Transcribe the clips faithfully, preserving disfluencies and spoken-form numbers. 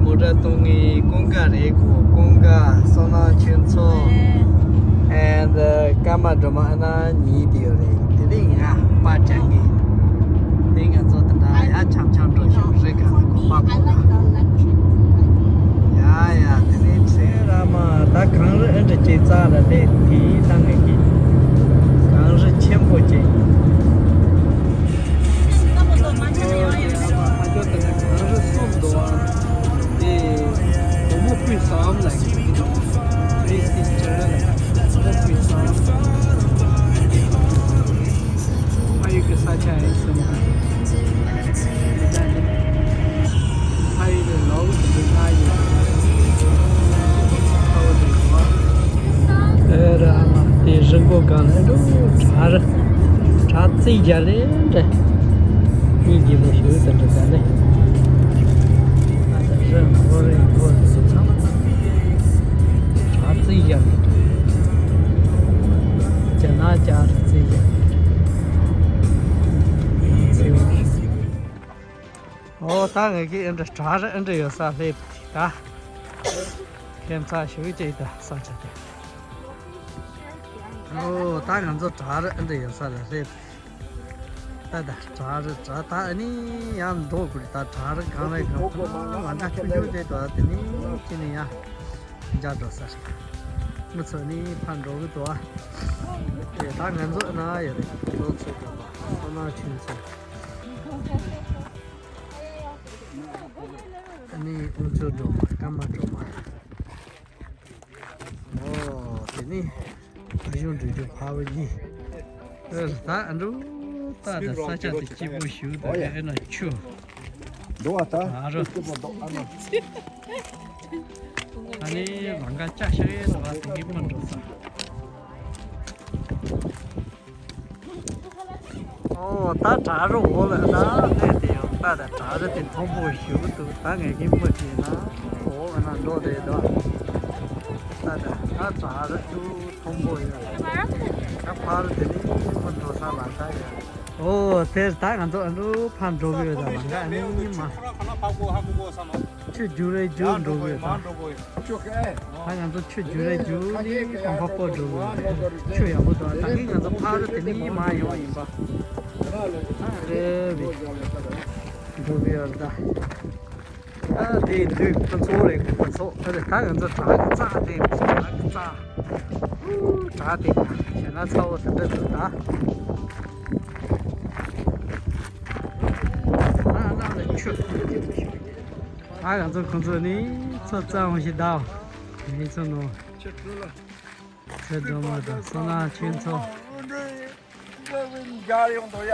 མོ་ཊ་གཏོང་མཁན་ཀུན་དགའ་རེད། ཁོ་ཀུན་དགའ། བསོད་ནམས་ཆོས་མཚོ། and ཀརྨ་སྒྲོལ་མ། ཨ་ན་གཉིས་དེ་ཡོད་རེད། དེ་ནས་ང་པར་རྒྱག་མཁན། དེ་ང་ཚོ་དེ་འདྲ་ཡ་འཆམ་འཆམ་འགྲོ་ཞིག་རེད། ག་གོམ་པ་གོམ་པ། ཡ་ཡ། དེ་ནས་ཚེ་ར་མ་ད་གངས་རི་ཨེ་འདྲ་ཅིག་རྩ་ལ་སླེབས། དེའི་ནང་གི་གངས་རི་ཆེན་པོ་ཅིག། གངས་རི་གསུམ་འདུག་ཨ། དེ་བུ་མོ་སྤུས་བཟང་ལ་ཡིན། དེ་དེ་ཅི་ར་ལ་བུ་མོ་སྤུས་བཟང་། ཕ་ཡུལ་གྱི་ས་ཆ་ཡིན་གསུངས། ཕ་ཡུལ་ལ་ལོག་ཏུ་འདུག་ན་ཡོད། ཁ་བ་འདུག་གོ། ཨེ་ར་མ་དེ་རི་མགོ་སྒང་ལ་འགྲོ། བྲག་རི། བྲག་རྩེ་རྒྱ་ལས་འདྲ། མི་རྒྱལ་པོ་ཞིག་དང་འདྲ་ད་ལེ། ཨ་ད་རི་མགོ་རི་མགོ་ཚང་མ་བྲག་རྩེ་རྒྱ་ལས། རྒྱ་ནག་རྒྱ་རི་རྩེ་རྒྱ། ཨོ་ད་ངེད་ཀྱི་ཨེ་འདྲ་བྲག་རི་ཨེ་འདྲ་ཡོད་ས་སླེབས་ད། ཁྱད་མཚར་ཞིག་ཅིག་ད་ས་ཆ་དེ། ཨོ་ད་ང་ཚོ་བྲག་རི་ཨེ་འདྲ་ཡོད་ས་ལ་སླེབས། ད་ད་བྲག་རི་བྲག་ད་ཨ་ནི་ཡང་མདོ་དགུ་རི་ད་བྲག་རི་གང་རེད་གང་ཕ་མ་ལ་འདྲ་ཆུང་ཆུང་དེ་དོ་དེ་ནི་ཅི་ནི་ཡང་འཇའ་འགྲོ་ས་རེད། མི་ཚོ་ནི་ཕར་འགྲོ་གི་འདུག་ཨ། དེ་ད་ང་ཚོ་ན་ཡོད་རེད། ལོ་ཚོད་འགྲོ་བ་ཁོ་ན་ཆུང་ཚོ། ཨ་ནི་དབུ་མཆོག་སྒྲོལ་མ། ཀརྨ་སྒྲོལ་མ། ཨོ་དེ་ནི་ཨ་གཞུང་འགྲུལ་རྒྱུ་ཕ་བུ་གཉིས། ཨེ་ད་ཨ་འགྲོ། ད་ད་ས་ཆ་དེ་སྐྱིད་པོ་ཞིག་ད་ཨེ་ན་ཆུ། འགྲོ་བ་ད་ཨ་རོ། སྐྱིད་པོ་འདུག་ཨ་ན། ཨ་ནི་ལམ་ཁ་ལྕགས་ཤག་ཡས་ད་བ་དེ་གི་མ་འགྲོ་ས། ཨོ་ད་བྲག་རི་འོག་ལ་ད་སླེབས་དེ་ཡོད། ད་ད་བྲག་རི་དེ་མཐོན་པོ་ཞིག་འདུག་ད་ངས་ཀྱི་མི་དེ་ན་འོག་ན་འགྲོ་དེ་འདུག་ད་ད་ད་བྲག་རི་ཅུང་མཐོན་པོ་ཡོད། ད་ཕར་དེ་ནི་མི་འགྲོ་ས་ལམ་ཁ་ཡོད། ཨོ་དེར་ད་ང་ཚོ་ཨ་འགྲོ་ཕར་འགྲོ་གི་ཡོད། ད་ལམ་ཁ་ཨ་ནི་མ། ཆུ་རྒྱུག་རེ་རྒྱུག་འགྲོ་གི་ཡོད་ད། ད་ང་ཚོ་ཆུ་རྒྱུག་རེ་རྒྱུག་ནི་གོམ་པ་སྤོ་འགྲོ་གི་ཡོད། ཆུ་ཡག་པོ་འདུག་ད་གིན་ང་ཚོ་ཕར་དེ་ནི་མ་ཡོང་ཡིན་པ། ཨ་རེ་བི་འགྲོ་གི་ཡོད་ད། ཨ་དེ་དུས་ཁོ་ཚོ་རེད། ཁོ་ཚོ་ཨ་རེ་ད་ང་ཚོ་བྲག་གི་རྩ་དེ་བྲག་གི་རྩ། བྲག་དེ་ཞེ་ན་ཚ་བོ་དེ་འདྲ་འདུག་ད། ཨ་ནང་ལ་ཆུ། ཨ་ང་ཚོ་ཁོང་ཚོ་ནི་ཚོ་རྩ་འོང་ཞིག་གདའོ། མི་ཚོ་ནོ། ཚེ་སྒྲོལ་མ་དང་བསོད་ནམས་ཆོས་མཚོ། འཇར་ཡོང་དོ་ཡ།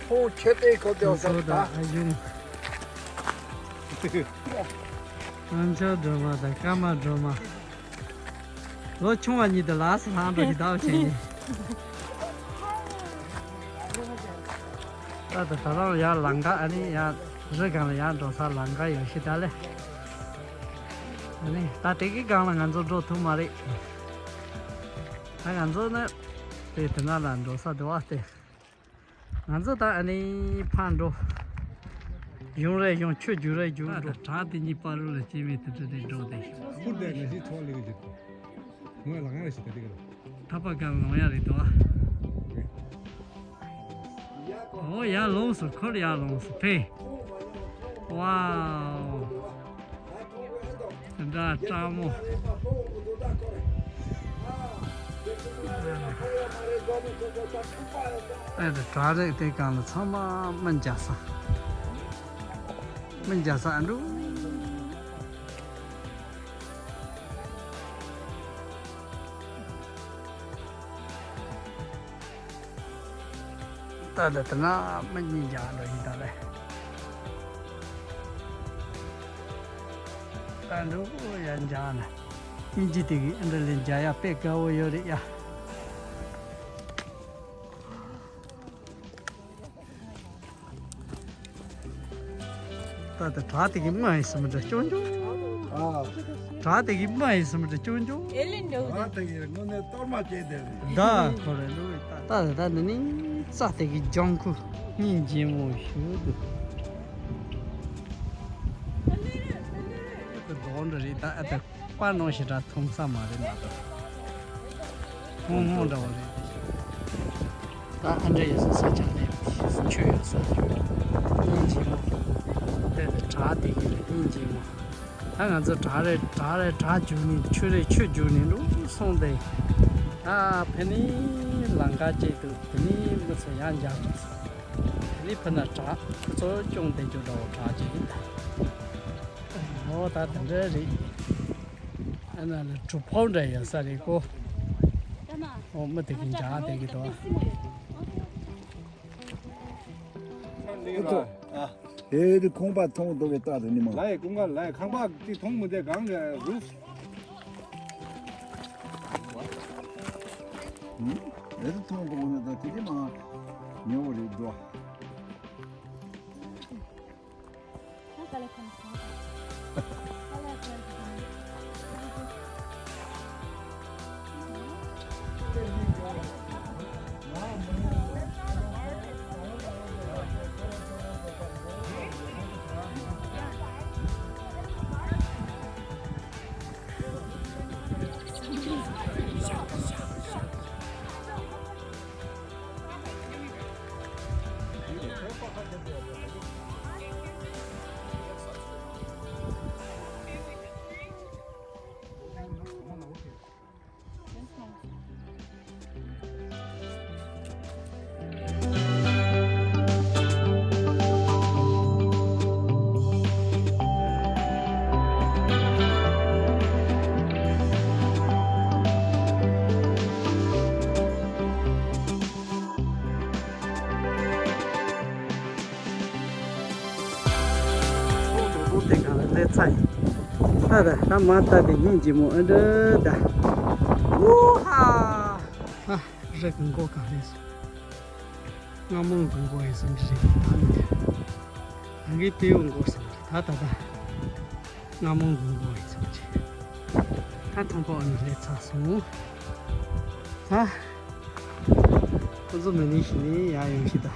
ཁོང་ཆེ་ཏེ་ཁོ་ཚོ་དེའོ་ཟེར་ད། ཨ་ཞུང་། རྣམ་ཆོས་སྒྲོལ་མ་དང་ཀརྨ་སྒྲོལ་མ། ལོ་ཆུང་བ་གཉིས་དེ་ལགས་སུ་ལྷང་འགྲོ་ཞིག་གདའོ་བྱས་ནས། ད་ད་ད་རང་ཡར་ལམ་ཁ་ཨ་ནི་ཡར་རི་སྒང་ལ་ཡར་འགྲོ་ས་ལམ་ཁ་ཡོད་ཤི་ད་ལེ། ཨ་ནི་ད་དེ་གི་སྒང་ལ་ང་ཚོ་འགྲོ་ཐུབ་མ་རེད། ད་ང་ཚོ་ནི་དེ་དེ་ན་ལ་འགྲོ་ས་འདུག་ཨ་སྟེ། ང་ཚོ་ད་ཨ་ནི་ཕར་འགྲོ། གཞུང་རེ་གཞུང་ཆུ་རྒྱུག་རེ་རྒྱུག་འགྲོ། ད་བྲག་དེ་གཉིས་བར་རུ་ལ་སྐྱེས་མེད་དེ་འདྲ་དེ་འགྲོ་དེ། ཨ་ཁུར་དེ་ནས་ཤི་ཚོགས་ལེགས་ཀྱི་ངོས་ལ་ང་རེ་ཞིག་ད་དེ་ག་ལ། ཐག་པ་གང་ལོང་ཡ་རེད་དོ། ཨོ་ཡར་ལོངས་སུ་འཁོར། ཡར་ལོངས་སུ་ཕེབས། ཝའོ། འདྲ་སྤྲང་མོ། ཨེ་འདྲ་བྲག་རི་དེ་གང་ལ་ཚང་མ་སྨན་རྒྱག་ས། སྨན་རྒྱག་ས་ཨ་འདྲུ། ད་ལྟ་དེ་ན་མི་གཉིས་རྒྱག་འགྲོ་ཡིན་ད་ལེ། ད་འགྲོ་ཡ་རྒྱག་ན། ཨིན་ཇི་དེ་གི་ཨ་འདྲ་ལས་རྒྱག་ཡ་དཔེ་དགའ་བོ་ཡོད་རེད་ཡ། ད་ལྟ་བྲག་དེ་གི་མ་ཡིན་སུ་མི་འདྲ་སྐྱོང་སྐྱོང་། ཨ། བྲག་དེ་གི་མ་ཡིན་སུ་མི་འདྲ་སྐྱོང་སྐྱོང་། ཨེ་ལེ་འགྲོ་གི་རེད། བྲག་དེ་གི་དངོས་གནས་གཏོར་མ་བྱས་བསྡད་རེད། ད་ཁོ་རེ་འདུག་ད་ད་ད་འདི་ནི་རྩྭ་དེ་གི་ལྗང་ཁུ་སྙིང་རྗེ་མོ་ཞིག་འདུག་རེད། ད་ཨ་ད་པར་ནང་ཞེ་དྲག་མཐོང་ས་མ་རེད་མ་གཏོགས། ཐུང་ཐུང་འདྲ་བ་རེད། ད་ཨ་འདྲ་ཡོད་ས་ས་ཆ་ལས་ཆུ་ཡོད་ས་སྙིང་རྗེ་མོ། དེ་ལ་བྲག་དེ་གི་ལ་སྙིང་རྗེ་མོ། ད་ང་ཚོ་བྲག་རེད་བྲག་རེད་བྲག་རྒྱུག་ནས་ཆུ་རེད་ཆུ་རྒྱུག་ནས་འགྲོ་སོང་སྟེ། ད་ཕ་ནི་ལམ་ཁ་གཅིག་འདུག་དེ་ནི་མི་ཚོ་ཡར་འཇགས་འགྲོ་སོང་། དེ་ནི་ཕ་ན་བྲག་ཁོ་ཚོ་སྐྱོང་བསྡད་རྒྱུ་འདྲ་བོ་བྲག་ཅིག་ཡིན་ད། འོ་ད་དེ་འདྲ་རེད། ཨ་ན་ལ་གྲུ་ཕོག་འདྲ་ཡོད་ས་རེད་ཀོ། འོ་མི་དེ་གིན་འཇགས་བསྡད་ཀྱི་འདུག་ཨེ་ཐོ། ཨེ་དེ་ཁང་པ་མཐོང་འདུག་པའི་རྟགས་དེ་ནི་མ། ལའི་ཀུན་དགའ་ལའི་ཁང་པ་དེ་མཐོང་མི་འདུག་གང་གི་རུ། ཨེ་དེ་མཐོང་འདུག་ན་ད་དེ་གི་མ་ཉོ་བ་རེད་འདུག་ཚོགས་དུ་དུ་དེ་གང་ལ་སླེབས་ཚར་ཡིན། ད་ད་ད་མ་ད་དེ་སྙིང་རྗེ་མོ་ཨ་འདྲ་ད། ཨུ་ཧ། ཧ། རི་གི་མགོ་གང་སླེབས་སོང་། རྔ་མོང་གི་མགོ་ཡིན་བསམ་གྱི་རེད་ད་ནི། ང་གི་དཔེ་ཡོད་མགོ་བསམ་གྱི་ད་ད་ད། རྔ་མོང་གི་མགོ་ཡིན་བསམ་གྱི། ད་ཐང་པོ་ཨ་ནི་སླེབས་ཚར་སོང་། ད། ཁོ་ཚོ་མི་ནི་ཞིག་ནི་ཡར་ཡོང་ཞིག་ད།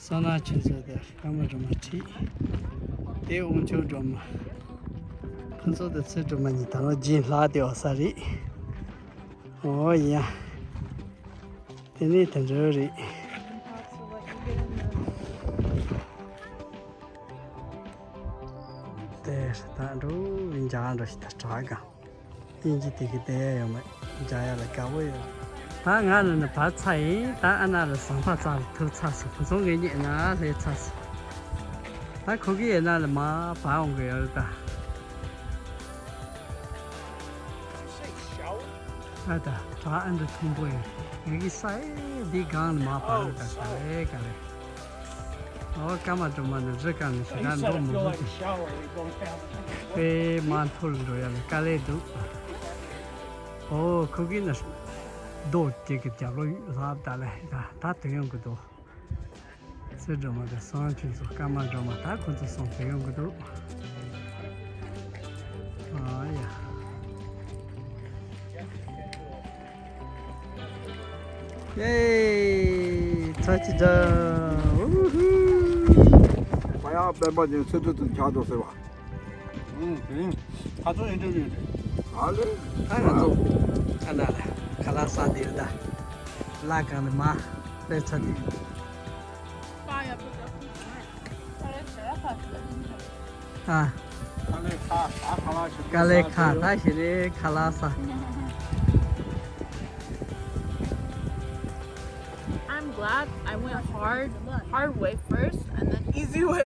ས་ན་ཁྱེད་ཚོ་དེ་སྐར་མ་སྒྲོལ་མ་ཁྲིད། དེ་དབང་ཕྱུག་སྒྲོལ་མ། ཁོ་ཚོ་དེ་ཚེ་སྒྲོལ་མ་གཉིས་དང་རྗེས་ལྷག་དེ་བ་ས་རེད། ཨོ་ཡ། དེ་ནས་དེ་འདྲ་རེད། དེ་ད་འགྲོ་བའི་འཇག་འགྲོ་ཞིག་ད་དྲག་ག་དབྱིན་ཇི་དེ་གི་བསྡད་ཡ་ཡོད་མ་རེད། འཇག་ཡ་ལ་དགའ་པོ་ཡོད། ད་ང་ནི་ནི་བར་ཚ་ཡིན། ད་ཨ་ན་ལ་ཟམ་པ་རྩ་ལ་ཐུག་ཚར་སོང་། ཁོ་ཚོ་ངེད་གཉིས་ཨ་ན་སླེབས་ཚར་སོང་། ད་ཁོ་གིས་ཨ་ན་ལ་མར་བར་འོང་གི་ཡོད་རེད་ད། ད་ད་བྲག་ཨ་འདྲ་མཐོན་པོ་ཡོད། ངེད་ཀྱི་ས་ཨེ་འདི་སྒང་ལ་མར་བར་ད་ག་རེ་ག་རེ། ཨོ་སྐར་མ་སྒྲོལ་མ་ནི་རི་སྒང་ནས་ཞེ་དྲག་འགྲོ་མི་དགོས་ཏེ། དཔེ་མར་མཐོ་རུ་འགྲོ་ཡ་ལ་དཀའ་ལས་འདུག་ཨོ་ཁོ་གིས་ནི་རྡོ་གཅིག་གི་རྒྱབ་ལོགས་ལྷབ་ད་ལ་ད་ད་དེ་ཡོང་གི་འདུག་ཚེ་སྒྲོལ་མ་དང་བསང་ཆུ་ཚོ་སྐར་མ་སྒྲོལ་མ་ད་ཁོ་ཚོ་སོང་དེ་ཡོང་གི་འདུག་ཨ་ཡ། ཡེ། ཚ་ཅི་ད། ཨུ་ཧུ། ཕ་ཡག་སྤེན་པ་ཅན་སི་ཏུ་ཏུ་ཆགས་འགྲོ་ཟེར་བ། ཨུ་དེ་རིང་ཁ་ཚོ་ཨིན་ཊར་བིའུ་རེད། ཨ་ལེ། ཨ་ང་ཚོ་ཨ་ན་ལ་ཁ་ལག་ཟ་དེ་རེད་ད། ལ་གང་ནས་མ་ལེ་ཚ་དེ། ཨ། དཀའ་ལས་ཁག་ད་ཞེ་རེ་ཁ་ལག་ཟ། I'm glad I went hard, hard way first and then easy way